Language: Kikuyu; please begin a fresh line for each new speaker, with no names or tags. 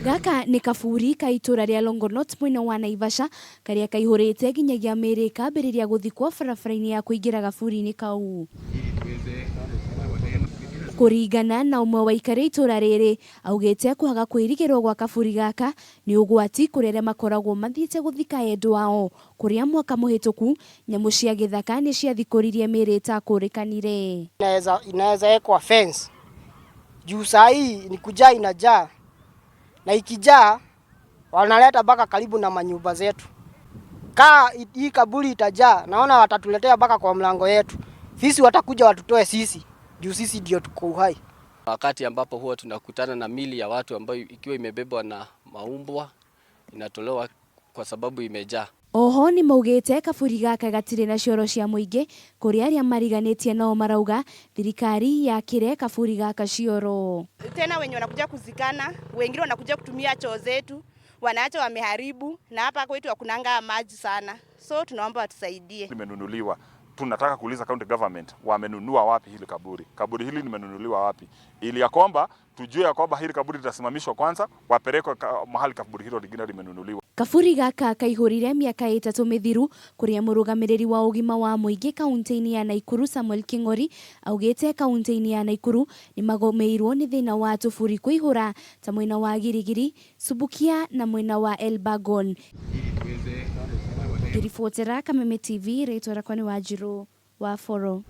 Gaka nĩ kaburi ka itũra rĩa Longonot mwena wa Naivasha karĩa kaihũrĩte nginyagia mĩĩrĩ ĩkambĩrĩria gũthikwo barabara-inĩ ya kũingĩra gaburi-inĩ kau. Kũringana na ũmwe wa aikari a itũra rĩrĩ, augĩte kwaga kũirigĩrwo gwa kaburi gaka nĩ ũgwati kũrĩ arĩa makoragwo mathiĩte gũthika endwa ao, kũrĩa mwaka mũhĩtũku nyamũ cia gĩthaka nĩ ciathikũririe mĩĩrĩ ĩtakũrĩkanire.
Inaweza wekwa fence juu saa hii ni kujaa inajaa na ikijaa wanaleta mpaka karibu na manyumba zetu. Kaa hii kaburi itajaa, naona watatuletea mpaka kwa mlango yetu. Sisi watakuja watutoe sisi juu sisi ndio tuko uhai.
Wakati ambapo huwa tunakutana na mili ya watu ambayo ikiwa imebebwa na maumbwa inatolewa kwa sababu imejaa.
Oho nĩ maugĩte kaburi gaka gatirĩ na cioro cia mũingĩ kũrĩ arĩa mariganĩtie nao marauga thirikari yakĩre kaburi gaka cioro.
Tena wenye wanakuja kuzikana, wengine wanakuja kutumia choo zetu, wanaacha wameharibu, na hapa kwetu hakunanga maji sana, so tunaomba watusaidie.
Limenunuliwa, tunataka kuuliza county government wamenunua wapi hili kaburi, kaburi hili limenunuliwa wapi, ili ya kwamba tujue ya kwamba hili kaburi litasimamishwa kwanza, wapelekwe mahali kaburi hilo lingine limenunuliwa.
Kaburi gaka kaihũrire mĩaka ĩtatũ mĩthiru kũrĩa mũrũgamĩrĩri wa ũgima wa mũingĩ kaunti-inĩ ya Naikuru Samuel King'ori augĩte kaunti-inĩ ya Naikuru nĩmagomeirwo nĩ thĩna wa tũburi kũihũra ta mwena wa Girigiri, Subukia na mwena wa Elbagon. Ngĩribotera Kameme TV, rĩtwa rĩakwa nĩ Wanjirũ wa Boro.